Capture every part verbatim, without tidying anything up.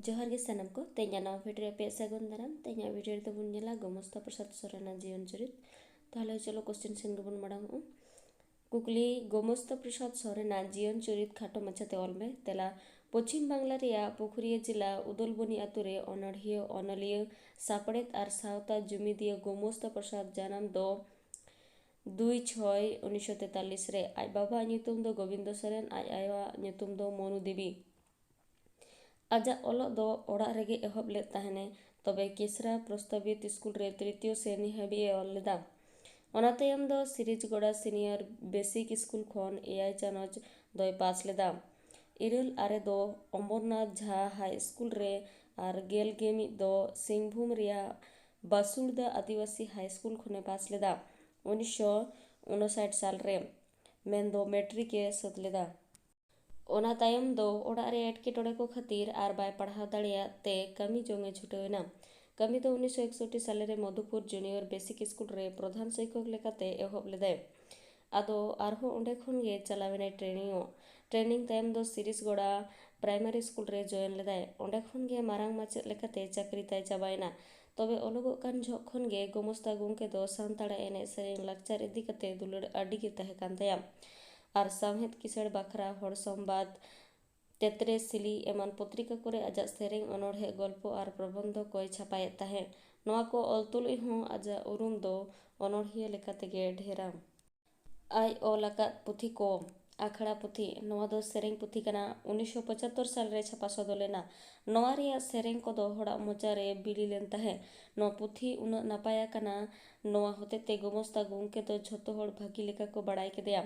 ᱡᱚᱦᱟᱨ ᱜᱮ ᱥᱟᱱᱟᱢ ᱠᱚ, ᱛᱮᱦᱮᱧᱟᱜ ᱱᱟᱣᱟ ᱵᱷᱤᱰᱤᱭᱳ ᱨᱮ ᱟᱯᱮᱭᱟᱜ ᱥᱟᱹᱜᱩᱱ ᱫᱟᱨᱟᱢ᱾ ᱛᱮᱦᱮᱧᱟᱜ ᱵᱷᱤᱰᱤᱭᱳ ᱨᱮᱫᱚ ᱵᱚᱱ ᱧᱮᱞᱟ ᱜᱳᱢᱚᱥᱛᱟ ᱯᱨᱚᱥᱟᱫᱽ ᱥᱚᱨᱮᱱᱟᱜ ᱡᱤᱭᱚᱱ ᱪᱩᱨᱤᱛ᱾ ᱛᱟᱦᱚᱞᱮ ᱪᱚᱞᱚ ᱠᱚᱥᱪᱮᱱ ᱥᱮᱱ ᱜᱮᱵᱚᱱ ᱢᱟᱲᱟᱝ ᱚᱜᱼᱟ᱾ ᱠᱩᱠᱞᱤ, ᱜᱳᱢᱚᱥᱛᱟ ᱯᱨᱚᱥᱟᱫᱽ ᱥᱚᱨᱮᱱᱟᱜ ᱡᱤᱭᱚᱱ ᱪᱩᱨᱤᱛ ᱠᱷᱟᱴᱚ ᱢᱟᱪᱷᱟᱛᱮ ᱚᱞ ᱢᱮ᱾ ᱛᱮᱞᱟ, ᱯᱚᱪᱷᱤᱢ ᱵᱟᱝᱞᱟ ᱨᱮᱭᱟᱜ ᱯᱩᱠᱷᱩᱨᱤᱭᱟᱹ ᱡᱮᱞᱟ ᱩᱫᱚᱞᱵᱚᱱᱤ ᱟᱛᱳ ᱨᱮ ᱚᱱᱚᱬᱦᱤᱭᱟᱹ, ᱚᱱᱚᱞᱤᱭᱟᱹ, ᱥᱟᱯᱲᱮᱛ ᱟᱨ ᱥᱟᱶᱛᱟ ᱡᱩᱢᱤᱫᱤᱭᱟᱹ ᱜᱳᱢᱚᱥᱛᱟ ᱯᱨᱚᱥᱟᱫᱽ ᱡᱟᱱᱟᱢ ᱫᱚ ᱫᱩᱭ ᱪᱷᱚᱭ ᱩᱱᱤᱥᱥᱚ ᱛᱮᱛᱟᱞᱞᱤᱥ ᱨᱮ᱾ ᱟᱡ ᱵᱟᱵᱟᱣᱟᱜ ᱧᱩᱛᱩᱢ ᱫᱚ ᱜᱳᱵᱤᱱᱫᱚ ᱥᱚᱨᱮᱱ, ᱟᱡ ᱟᱭᱳᱣᱟᱜ ᱧᱩᱛᱩᱢ ᱫᱚ ᱢᱚᱱᱩ ᱫᱮᱵᱤ᱾ ᱟᱡᱟᱜ ᱚᱞᱚᱜ ᱫᱚ ᱚᱲᱟᱜ ᱨᱮᱜᱮ ᱮᱦᱚᱵ ᱞᱮᱫ ᱛᱟᱦᱮᱱᱮ, ᱛᱚᱵᱮ ᱠᱮᱥᱨᱟ ᱯᱨᱚᱥᱛᱟᱵᱤᱛ ᱥᱠᱩᱞ ᱨᱮ ᱛᱨᱤᱛᱤᱭᱚ ᱥᱨᱮᱱᱤ ᱦᱟᱹᱵᱤᱡ ᱮ ᱚᱞ ᱞᱮᱫᱟ᱾ ᱚᱱᱟ ᱛᱟᱭᱚᱢ ᱫᱚ ᱥᱤᱨᱤᱡᱽᱜᱚᱲᱟ ᱥᱤᱱᱤᱭᱚᱨ ᱵᱮᱥᱤᱠ ᱥᱠᱩᱞ ᱠᱷᱚᱱ ᱮᱭᱟᱭ ᱪᱟᱱᱟᱪ ᱫᱚᱭ ᱯᱟᱥ ᱞᱮᱫᱟ᱾ ᱤᱨᱟᱹᱞ ᱟᱨᱮ ᱫᱚ ᱚᱢᱚᱨᱱᱟᱛᱷ ᱡᱷᱟ ᱦᱟᱭ ᱥᱠᱩᱞ ᱨᱮ ᱟᱨ ᱜᱮᱞ ᱜᱮᱢᱤᱫ ᱫᱚ ᱥᱤᱝᱵᱷᱩᱢ ᱨᱮᱭᱟᱜ ᱵᱟᱥᱩᱲᱫᱟ ᱟᱹᱫᱤᱵᱟᱹᱥᱤ ᱦᱟᱭ ᱥᱠᱩᱞ ᱠᱷᱚᱱᱮ ᱯᱟᱥ ᱞᱮᱫᱟ ᱩᱱᱤᱥᱥᱚ ᱩᱱᱩᱥᱟᱴ ᱥᱟᱞ ᱨᱮ, ᱢᱮᱱᱫᱚ ᱢᱮᱴᱨᱤᱠ ᱮ ᱥᱟᱹᱛ ᱞᱮᱫᱟ᱾ ᱚᱱᱟ ᱛᱟᱭᱚᱢ ᱫᱚ ᱚᱲᱟᱜ ᱨᱮ ᱮᱴᱠᱮᱴᱚᱬᱮ ᱠᱚ ᱠᱷᱟᱹᱛᱤᱨ ᱟᱨ ᱵᱟᱭ ᱯᱟᱲᱦᱟᱣ ᱫᱟᱲᱮᱭᱟᱜ ᱛᱮ ᱠᱟᱹᱢᱤ ᱡᱚᱝ ᱮ ᱪᱷᱩᱴᱟᱹᱣ ᱮᱱᱟ᱾ ᱠᱟᱹᱢᱤ ᱫᱚ ᱩᱱᱤᱥᱥᱚ ᱮᱠᱥᱚᱴᱴᱤ ᱥᱟᱞᱮ ᱨᱮ ᱢᱚᱫᱷᱩᱯᱩᱨ ᱡᱩᱱᱤᱭᱚᱨ ᱵᱮᱥᱤᱠ ᱥᱠᱩᱞ ᱨᱮ ᱯᱨᱚᱫᱷᱟᱱ ᱥᱤᱠᱠᱷᱚᱠ ᱞᱮᱠᱟᱛᱮ ᱮᱦᱚᱵ ᱞᱮᱫᱟᱭ᱾ ᱟᱫᱚ ᱟᱨᱦᱚᱸ ᱚᱸᱰᱮ ᱠᱷᱚᱱ ᱜᱮ ᱪᱟᱞᱟᱣ ᱮᱱᱟᱭ ᱴᱨᱮᱱᱤᱝ ᱚᱜ᱾ ᱴᱨᱮᱱᱤᱝ ᱛᱟᱭᱚᱢ ᱫᱚ ᱥᱤᱨᱤᱥᱜᱚᱲᱟ ᱯᱨᱟᱭᱢᱟᱨᱤ ᱥᱠᱩᱞ ᱨᱮ ᱡᱚᱭᱮᱱ ᱞᱮᱫᱟᱭ᱾ ᱚᱸᱰᱮ ᱠᱷᱚᱱ ᱜᱮ ᱢᱟᱨᱟᱝ ᱢᱟᱪᱮᱫ ᱞᱮᱠᱟᱛᱮ ᱪᱟᱹᱠᱨᱤ ᱛᱟᱭ ᱪᱟᱵᱟᱭᱮᱱᱟ᱾ ᱛᱚᱵᱮ ᱚᱞᱚᱜᱚᱜ ᱠᱟᱱ ᱡᱚᱦᱚᱜ ᱠᱷᱚᱱ ᱜᱮ ᱜᱳᱢᱚᱥᱛᱟ ᱜᱚᱢᱠᱮ ᱫᱚ ᱥᱟᱱᱛᱟᱲᱟᱜ ᱮᱱᱮᱡ ᱥᱮᱨᱮᱧ ᱞᱟᱠᱪᱟᱨ ᱤᱫᱤ ᱠᱟᱛᱮ ᱫᱩᱞᱟᱹᱲ ᱟᱹᱰᱤ ᱜᱮ ᱛᱟᱦᱮᱸ ᱠᱟᱱ ᱛᱟᱭᱟ᱾ ᱟᱨ ᱥᱟᱶᱦᱮᱫ ᱠᱤᱥᱟᱹᱬ ᱵᱟᱠᱷᱨᱟ ᱦᱚᱲ ᱥᱚᱢᱵᱟᱫ, ᱛᱮᱛᱨᱮ ᱥᱤᱞᱤ ᱮᱢᱟᱱ ᱯᱚᱛᱨᱤᱠᱟ ᱠᱚᱨᱮ ᱟᱡᱟᱜ ᱥᱮᱨᱮᱧ, ᱚᱱᱚᱬᱦᱮ, ᱜᱚᱞᱯᱚ ᱟᱨ ᱯᱨᱚᱵᱚᱱᱫᱷᱚ ᱠᱚᱭ ᱪᱷᱟᱯᱟᱭᱮᱫ ᱛᱟᱦᱮᱸᱫ᱾ ᱱᱚᱣᱟ ᱠᱚ ᱚᱞ ᱛᱩᱞᱩᱡ ᱦᱚᱸ ᱟᱡᱟᱜ ᱩᱨᱩᱢ ᱫᱚ ᱚᱱᱚᱬᱦᱤᱭᱟᱹ ᱞᱮᱠᱟ ᱛᱮᱜᱮ ᱰᱷᱮᱨᱟ᱾ ᱟᱡ ᱚᱞ ᱟᱠᱟᱫ ᱯᱩᱛᱷᱤ ᱠᱚ᱾ ᱟᱠᱷᱲᱟ ᱯᱩᱛᱷᱤ, ᱱᱚᱣᱟ ᱫᱚ ᱥᱮᱨᱮᱧ ᱯᱩᱛᱷᱤ ᱠᱟᱱᱟ᱾ ᱩᱱᱤᱥᱥᱚ ᱯᱚᱸᱪᱟᱛᱛᱳᱨ ᱥᱟᱞ ᱨᱮ ᱪᱷᱟᱯᱟ ᱥᱚᱫᱚᱨ ᱞᱮᱱᱟ᱾ ᱱᱚᱣᱟ ᱨᱮᱭᱟᱜ ᱥᱮᱨᱮᱧ ᱠᱚᱫᱚ ᱦᱚᱲᱟᱜ ᱢᱚᱪᱟ ᱨᱮ ᱵᱤᱞᱤ ᱞᱮᱱ ᱛᱟᱦᱮᱸᱫ᱾ ᱱᱚᱣᱟ ᱯᱩᱛᱷᱤ ᱩᱱᱟᱹᱜ ᱱᱟᱯᱟᱭ ᱟᱠᱟᱱᱟ, ᱱᱚᱣᱟ ᱦᱚᱛᱮᱛᱮ ᱜᱳᱢᱚᱥᱛᱟ ᱜᱚᱢᱠᱮ ᱫᱚ ᱡᱷᱚᱛᱚ ᱦᱚᱲ ᱵᱷᱟᱹᱜᱤ ᱞᱮᱠᱟ ᱠᱚ ᱵᱟᱲᱟᱭ ᱠᱮᱫᱮᱭᱟ᱾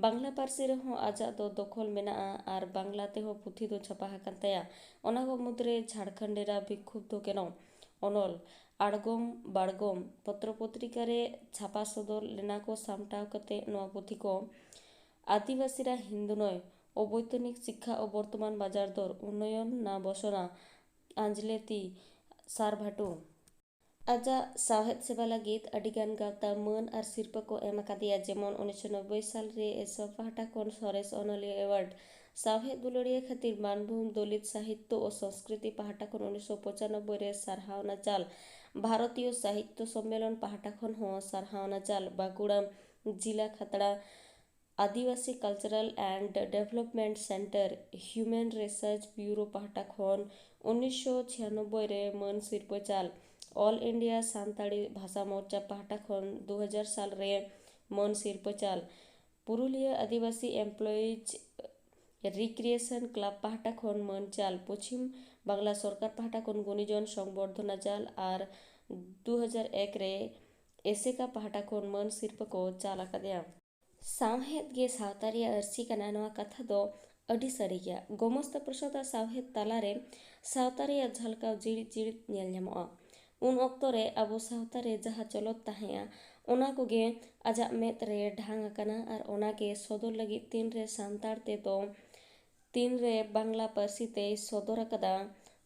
ᱵᱟᱝᱞᱟ ᱯᱟᱹᱨᱥᱤ ᱨᱮᱦᱚᱸ ᱟᱡᱟᱜ ᱫᱚ ᱫᱚᱠᱷᱚᱞ ᱢᱮᱱᱟᱜᱼᱟ ᱟᱨ ᱵᱟᱝᱞᱟ ᱛᱮᱦᱚᱸ ᱯᱩᱛᱷᱤ ᱫᱚ ᱪᱷᱟᱯᱟ ᱟᱠᱟᱱ ᱛᱟᱭᱟ᱾ ᱚᱱᱟ ᱠᱚ ᱢᱩᱫᱽᱨᱮ ᱡᱷᱟᱲᱠᱷᱚᱸᱰᱮᱨᱟ ᱵᱤᱠᱠᱷᱩᱵᱫᱷᱚ ᱠᱮᱱᱚ, ᱚᱱᱚᱞ, ᱟᱲᱜᱚᱢ ᱵᱟᱲᱜᱚᱢ ᱯᱚᱛᱨᱚ ᱯᱚᱛᱨᱤᱠᱟ ᱨᱮ ᱪᱷᱟᱯᱟ ᱥᱚᱫᱚᱨ ᱞᱮᱱᱟ ᱠᱚ᱾ ᱥᱟᱢᱴᱟᱣ ᱠᱟᱛᱮ ᱱᱚᱣᱟ ᱯᱩᱛᱷᱤ ᱠᱚ ᱟᱹᱫᱤᱵᱟᱹᱥᱤᱨᱟ ᱦᱤᱱᱫᱩ ᱱᱚᱭ, ᱚᱵᱳᱭᱛᱚᱱᱤᱠ ᱥᱤᱠᱠᱷᱟ ᱚ ᱵᱚᱨᱛᱚᱢᱟᱱ ᱵᱟᱡᱟᱨ ᱫᱚᱨ, ᱩᱱᱱᱚᱭᱚᱱ ᱱᱟ ᱵᱚᱥᱚᱱᱟ, ᱟᱸᱡᱞᱮᱛᱤ, ᱥᱟᱨᱵᱷᱟᱴᱩ᱾ ᱟᱡᱟᱜ ᱥᱟᱶᱦᱮᱫ ᱥᱮᱵᱟ ᱞᱟᱹᱜᱤᱫ ᱟᱹᱰᱤᱜᱟᱱ ᱜᱟᱶᱛᱟ ᱢᱟᱹᱱ ᱟᱨ ᱥᱤᱨᱯᱟᱹ ᱠᱚ ᱮᱢ ᱟᱠᱟᱫᱮᱭᱟ, ᱡᱮᱢᱚᱱ ᱩᱱᱤᱥᱥᱚ ᱱᱚᱵᱵᱳᱭ ᱥᱟᱞ ᱨᱮ ᱮᱥᱚ ᱯᱟᱦᱴᱟ ᱠᱷᱚᱱ ᱥᱚᱨᱮᱥ ᱚᱱᱚᱞᱤᱭᱟᱹ ᱮᱣᱟᱨᱰ, ᱥᱟᱶᱦᱮᱫ ᱫᱩᱞᱟᱹᱲᱤᱭᱟᱹ ᱠᱷᱟᱹᱛᱤᱨ ᱢᱟᱱᱵᱷᱩᱢ ᱫᱚᱞᱤᱛ ᱥᱟᱦᱤᱛᱛᱚ ᱳ ᱥᱚᱝᱥᱠᱨᱤᱛᱤ ᱯᱟᱦᱴᱟ ᱠᱷᱚᱱ ᱩᱱᱤᱥᱥᱚ ᱯᱚᱸᱪᱟᱱᱚᱵᱵᱳᱭ ᱨᱮ ᱥᱟᱨᱦᱟᱣᱱᱟ ᱪᱟᱞ, ᱵᱷᱟᱨᱚᱛᱤᱭᱚ ᱥᱟᱦᱤᱛᱛᱚ ᱥᱚᱢᱢᱮᱞᱚᱱ ᱯᱟᱦᱴᱟ ᱠᱷᱚᱱ ᱦᱚᱸ ᱥᱟᱨᱦᱟᱣᱱᱟ ᱪᱟᱞ, ᱵᱟᱸᱠᱩᱲᱟ ᱡᱤᱞᱟ ᱠᱷᱟᱛᱲᱟ ᱟᱹᱫᱤᱵᱟᱹᱥᱤ Cultural and Development Centre, Human Research Bureau ᱯᱟᱦᱴᱟ ᱠᱷᱚᱱ ᱩᱱᱤᱥᱥᱚ ᱪᱷᱤᱭᱟᱱᱚᱵᱵᱳᱭ ᱨᱮ ᱢᱟᱹᱱ ᱥᱤᱨᱯᱟᱹ ᱪᱟᱞ, All India ᱥᱟᱱᱛᱟᱲᱤ ᱵᱷᱟᱥᱟ ᱢᱳᱨᱪᱟ ᱯᱟᱦᱴᱟ ᱠᱷᱚᱱ ᱫᱩ ᱦᱟᱡᱟᱨ ᱥᱟᱞ ᱨᱮ ᱢᱟᱹᱱ ᱥᱤᱨᱯᱟᱹ ᱪᱟᱞ, ᱯᱩᱨᱩᱞᱤᱭᱟᱹ ᱟᱹᱫᱤᱵᱟᱹᱥᱤ Employees Recreation Club ᱯᱟᱦᱴᱟ ᱠᱷᱚᱱ ᱢᱟᱹᱱ ᱪᱟᱞ, ᱯᱚᱪᱷᱤᱢ ᱵᱟᱝᱞᱟ ᱥᱚᱨᱠᱟᱨ ᱯᱟᱦᱴᱟ ᱠᱷᱚᱱ ᱜᱩᱱᱤᱡᱚᱱ ᱥᱚᱝᱵᱚᱨᱫᱷᱚᱱᱟ ᱪᱟᱞ ᱟᱨ ᱫᱩ ᱦᱟᱡᱟᱨ ᱮᱠ ᱨᱮ ᱮᱥᱮᱠᱟ ᱯᱟᱦᱴᱟ ᱠᱷᱚᱱ ᱢᱟᱹᱱ ᱥᱤᱨᱯᱟᱹ ᱠᱚ ᱪᱟᱞ ᱟᱠᱟᱫᱮᱭᱟ᱾ ᱥᱟᱶᱦᱮᱫ ᱜᱮ ᱥᱟᱶᱛᱟ ᱨᱮᱭᱟᱜ ᱟᱹᱨᱥᱤ ᱠᱟᱱᱟ, ᱱᱚᱣᱟ ᱠᱟᱛᱷᱟ ᱫᱚ ᱟᱹᱰᱤ ᱥᱟᱹᱨᱤ ᱜᱮᱭᱟ᱾ ᱜᱳᱢᱚᱥᱛᱟ ᱯᱨᱚᱥᱟᱫᱽ ᱟᱜ ᱥᱟᱶᱦᱮᱫ ᱛᱟᱞᱟᱨᱮ ᱥᱟᱶᱛᱟ ᱨᱮᱭᱟᱜ ᱡᱷᱟᱞᱠᱟᱣ ᱡᱤᱲᱤᱫ ᱡᱤᱲᱤᱫ ᱧᱮᱞ ᱧᱟᱢᱚᱜᱼᱟ᱾ ᱩᱱ ᱚᱠᱛᱚ ᱨᱮ ᱟᱵᱚ ᱥᱟᱶᱛᱟ ᱨᱮ ᱡᱟᱦᱟᱸ ᱪᱚᱞᱚᱛ ᱛᱟᱦᱮᱸᱜᱼᱟ, ᱚᱱᱟ ᱠᱚᱜᱮ ᱟᱡᱟᱜ ᱢᱮᱫ ᱨᱮ ᱰᱷᱟᱝ ᱟᱠᱟᱱᱟ ᱟᱨ ᱚᱱᱟ ᱜᱮ ᱥᱚᱫᱚᱨ ᱞᱟᱹᱜᱤᱫ ᱛᱤᱱᱨᱮ ᱥᱟᱱᱛᱟᱲ ᱛᱮᱫᱚ ᱛᱤᱱᱨᱮ ᱵᱟᱝᱞᱟ ᱯᱟᱹᱨᱥᱤ ᱛᱮᱭ ᱥᱚᱫᱚᱨ ᱟᱠᱟᱫᱟ᱾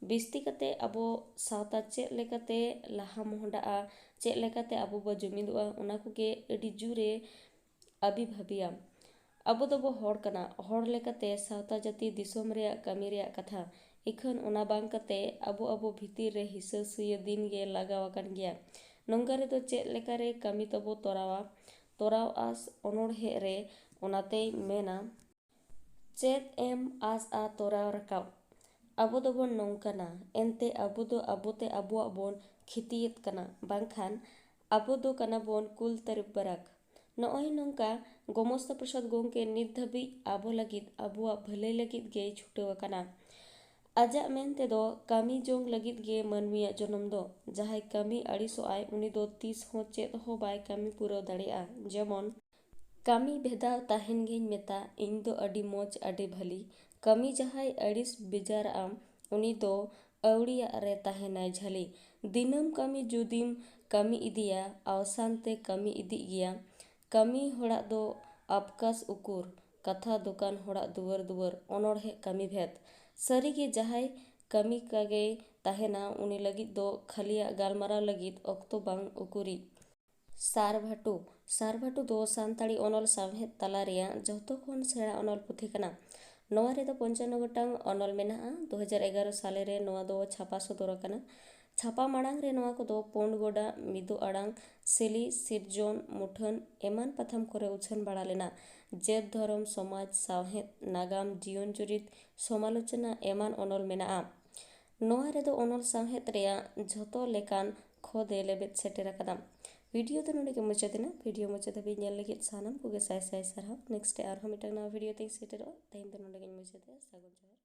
ᱵᱤᱥᱛᱤ ᱠᱟᱛᱮ ᱟᱵᱚ ᱥᱟᱶᱛᱟ ᱪᱮᱫ ᱞᱮᱠᱟᱛᱮ ᱞᱟᱦᱟ ᱢᱚᱦᱰᱟᱜᱼᱟ, ᱪᱮᱫ ᱞᱮᱠᱟᱛᱮ ᱟᱵᱚ ᱵᱚ ᱡᱩᱢᱤᱫᱚᱜᱼᱟ, ᱚᱱᱟ ᱠᱚᱜᱮ ᱟᱹᱰᱤ ᱡᱳᱨᱮ ᱟᱹᱵᱤ ᱵᱷᱟᱹᱵᱤᱭᱟ᱾ ᱟᱵᱚ ᱫᱚᱵᱚ ᱦᱚᱲ ᱠᱟᱱᱟ, ᱦᱚᱲ ᱞᱮᱠᱟᱛᱮ ᱥᱟᱶᱛᱟ ᱡᱟᱹᱛᱤ ᱫᱤᱥᱚᱢ ᱨᱮᱭᱟᱜ ᱠᱟᱹᱢᱤ ᱨᱮᱭᱟᱜ ᱠᱟᱛᱷᱟ᱾ ᱤᱠᱷᱟᱹᱱ ᱚᱱᱟ ᱵᱟᱝ ᱠᱟᱛᱮ ᱟᱵᱚ ᱟᱵᱚ ᱵᱷᱤᱛᱤᱨ ᱨᱮ ᱦᱤᱥᱟᱹ ᱥᱩᱭᱟᱹ ᱫᱤᱱ ᱜᱮ ᱞᱟᱜᱟᱣ ᱟᱠᱟᱱ ᱜᱮᱭᱟ᱾ ᱱᱚᱝᱠᱟ ᱨᱮᱫᱚ ᱪᱮᱫ ᱞᱮᱠᱟᱨᱮ ᱠᱟᱹᱢᱤ ᱛᱟᱵᱚ ᱛᱚᱨᱟᱣᱟ? ᱛᱚᱨᱟᱣ ᱟᱥ ᱚᱱᱚᱬᱦᱮ ᱨᱮ ᱚᱱᱟᱛᱮᱭ ᱢᱮᱱᱟ, ᱪᱮᱫ ᱮᱢ ᱟᱥᱼᱟ ᱛᱚᱨᱟᱣ ᱨᱟᱠᱟᱵ? ᱟᱵᱚ ᱫᱚᱵᱚᱱ ᱱᱚᱝᱠᱟᱱᱟ, ᱮᱱᱛᱮ ᱟᱵᱚ ᱫᱚ ᱟᱵᱚᱛᱮ ᱟᱵᱚᱣᱟᱜ ᱵᱚᱱ ᱠᱷᱤᱛᱤᱭᱮᱫ ᱠᱟᱱᱟ, ᱵᱟᱝᱠᱷᱟᱱ ᱟᱵᱚ ᱫᱚ ᱠᱟᱱᱟ ᱵᱚᱱ ᱠᱩᱞ ᱛᱟᱹᱨᱩᱵ ᱵᱟᱨᱟᱠ᱾ ᱱᱚᱜᱼᱚᱭ ᱱᱚᱝᱠᱟ ᱜᱳᱢᱚᱥᱛᱟ ᱯᱨᱚᱥᱟᱫᱽ ᱜᱚᱢᱠᱮ ᱱᱤᱛ ᱫᱷᱟᱹᱵᱤᱡ ᱟᱵᱚ ᱞᱟᱹᱜᱤᱫ ᱟᱵᱚᱣᱟᱜ ᱵᱷᱟᱹᱞᱟᱹᱭ ᱞᱟᱹᱜᱤᱫ ᱜᱮᱭ ᱪᱷᱩᱴᱟᱹᱣ ᱟᱠᱟᱱᱟ᱾ ᱟᱡᱟᱜ ᱢᱮᱱ ᱛᱮᱫᱚ ᱠᱟᱹᱢᱤ ᱡᱚᱝ ᱞᱟᱹᱜᱤᱫ ᱜᱮ ᱢᱟᱹᱱᱢᱤᱭᱟᱜ ᱡᱚᱱᱚᱢ ᱫᱚ᱾ ᱡᱟᱦᱟᱸᱭ ᱠᱟᱹᱢᱤ ᱟᱹᱲᱤᱥᱚᱜᱼᱟᱭ, ᱩᱱᱤ ᱫᱚ ᱛᱤᱥ ᱦᱚᱸ ᱪᱮᱫ ᱦᱚᱸ ᱵᱟᱭ ᱠᱟᱹᱢᱤ ᱯᱩᱨᱟᱹᱣ ᱫᱟᱲᱮᱭᱟᱜᱼᱟ᱾ ᱡᱮᱢᱚᱱ, ᱠᱟᱹᱢᱤ ᱵᱷᱮᱫᱟᱣ ᱛᱟᱦᱮᱱ ᱜᱮᱧ ᱢᱮᱛᱟ, ᱤᱧ ᱫᱚ ᱟᱹᱰᱤ ᱢᱚᱡᱽ, ᱟᱹᱰᱤ ᱵᱷᱟᱹᱞᱤ᱾ ᱠᱟᱹᱢᱤ ᱡᱟᱦᱟᱸᱭ ᱟᱹᱲᱤᱥ ᱵᱮᱡᱟᱨᱟᱜᱼᱟ, ᱩᱱᱤ ᱫᱚ ᱟᱹᱣᱲᱤᱭᱟᱜ ᱨᱮ ᱛᱟᱦᱮᱱᱟᱭ ᱡᱷᱟᱹᱞᱤ᱾ ᱫᱤᱱᱟᱹᱢ ᱠᱟᱹᱢᱤ ᱡᱩᱫᱤᱢ ᱠᱟᱹᱢᱤ ᱤᱫᱤᱭᱟ, ᱟᱣᱥᱟᱱ ᱛᱮ ᱠᱟᱹᱢᱤ ᱤᱫᱤᱜ ᱜᱮᱭᱟ᱾ ᱠᱟᱹᱢᱤ ᱦᱚᱲᱟᱜ ᱫᱚ ᱟᱵᱠᱟᱥ ᱩᱠᱩᱨ, ᱠᱟᱛᱷᱟ ᱫᱚᱠᱟᱱ ᱦᱚᱲᱟᱜ ᱫᱩᱣᱟᱹᱨ ᱫᱩᱣᱟᱹᱨ, ᱚᱱᱚᱬᱦᱮ ᱠᱟᱹᱢᱤ ᱵᱷᱮᱫ᱾ ᱥᱟᱹᱨᱤᱜᱮ ᱡᱟᱦᱟᱸᱭ ᱠᱟᱹᱢᱤ ᱠᱟᱜᱮᱭ ᱛᱟᱦᱮᱱᱟ, ᱩᱱᱤ ᱞᱟᱹᱜᱤᱫ ᱫᱚ ᱠᱷᱟᱹᱞᱤᱭᱟᱜ ᱜᱟᱞᱢᱟᱨᱟᱣ ᱞᱟᱹᱜᱤᱫ ᱚᱠᱛᱚ ᱵᱟᱝ ᱩᱠᱩᱨᱤᱡ᱾ ᱥᱟᱨᱵᱷᱟᱴᱩ᱾ ᱥᱟᱨᱵᱷᱟᱴᱩ ᱫᱚ ᱥᱟᱱᱛᱟᱲᱤ ᱚᱱᱚᱞ ᱥᱟᱶᱦᱮᱫ ᱛᱟᱞᱟ ᱨᱮᱭᱟᱜ ᱡᱚᱛᱚ ᱠᱷᱚᱱ ᱥᱮᱬᱟ ᱚᱱᱚᱞ ᱯᱩᱛᱷᱤ ᱠᱟᱱᱟ᱾ ᱱᱚᱣᱟ ᱨᱮᱫᱚ ᱯᱚᱧᱪᱟᱱᱱᱚ ᱜᱚᱴᱟᱝ ᱚᱱᱚᱞ ᱢᱮᱱᱟᱜᱼᱟ᱾ ᱫᱩ ᱦᱟᱡᱟᱨ ᱮᱜᱟᱨᱚ ᱥᱟᱞᱮ ᱨᱮ ᱱᱚᱣᱟ ᱫᱚ ᱪᱷᱟᱯᱟ ᱥᱚᱫᱚᱨ ᱟᱠᱟᱱᱟ᱾ ᱪᱷᱟᱯᱟ ᱢᱟᱲᱟᱝ ᱨᱮ ᱱᱚᱣᱟ ᱠᱚᱫᱚ ᱯᱩᱸᱰ ᱜᱚᱰᱟ, ᱢᱤᱫᱩ ᱟᱲᱟᱝ, ᱥᱤᱞᱤ, ᱥᱤᱨᱡᱚᱱ, ᱢᱩᱴᱷᱟᱹᱱ ᱮᱢᱟᱱ ᱯᱟᱛᱷᱟᱢ ᱠᱚᱨᱮ ᱩᱪᱷᱟᱹᱱ ᱵᱟᱲᱟ ᱞᱮᱱᱟ᱾ ᱡᱟᱹᱛ, ᱫᱷᱚᱨᱚᱢ, ᱥᱚᱢᱟᱡᱽ, ᱥᱟᱶᱦᱮᱫ, ᱱᱟᱜᱟᱢ, ᱡᱤᱭᱚᱱ ᱪᱩᱨᱤᱛ, ᱥᱚᱢᱟᱞᱳᱪᱚᱱᱟ ᱮᱢᱟᱱ ᱚᱱᱚᱞ ᱢᱮᱱᱟᱜᱼᱟ᱾ ᱱᱚᱣᱟ ᱨᱮᱫᱚ ᱚᱱᱚᱞ ᱥᱟᱶᱦᱮᱫ ᱨᱮᱭᱟᱜ ᱡᱷᱚᱛᱚ ᱞᱮᱠᱟᱱ ᱠᱷᱚᱫᱮ ᱞᱮᱵᱮᱫ ᱥᱮᱴᱮᱨ ᱟᱠᱟᱫᱟ᱾ ᱵᱷᱤᱰᱤᱭᱳ ᱫᱚ ᱱᱚᱰᱮ ᱜᱮ ᱢᱩᱪᱟᱹᱫ ᱮᱱᱟ᱾ ᱵᱷᱤᱰᱤᱭᱳ ᱢᱩᱪᱟᱹᱫ ᱫᱷᱟᱹᱵᱤᱡ ᱧᱮᱞ ᱞᱟᱹᱜᱤᱫ ᱥᱟᱱᱟᱢ ᱠᱚᱜᱮ ᱥᱟᱭ ᱥᱟᱭ ᱥᱟᱨᱦᱟᱣ᱾ ᱱᱮᱠᱥᱴ ᱨᱮ ᱟᱨᱦᱚᱸ ᱢᱤᱫᱴᱟᱝ ᱱᱟᱣᱟ ᱵᱷᱤᱰᱤᱭᱳ ᱛᱮᱧ ᱥᱮᱴᱮᱨᱚᱜᱼᱟ᱾ ᱛᱮᱦᱮᱧ ᱫᱚ ᱱᱚᱰᱮ ᱜᱮᱧ ᱢᱩᱪᱟᱹᱫᱮᱜᱼᱟ᱾ ᱥᱟᱹᱜᱩᱱ ᱡᱚᱦᱟᱨ᱾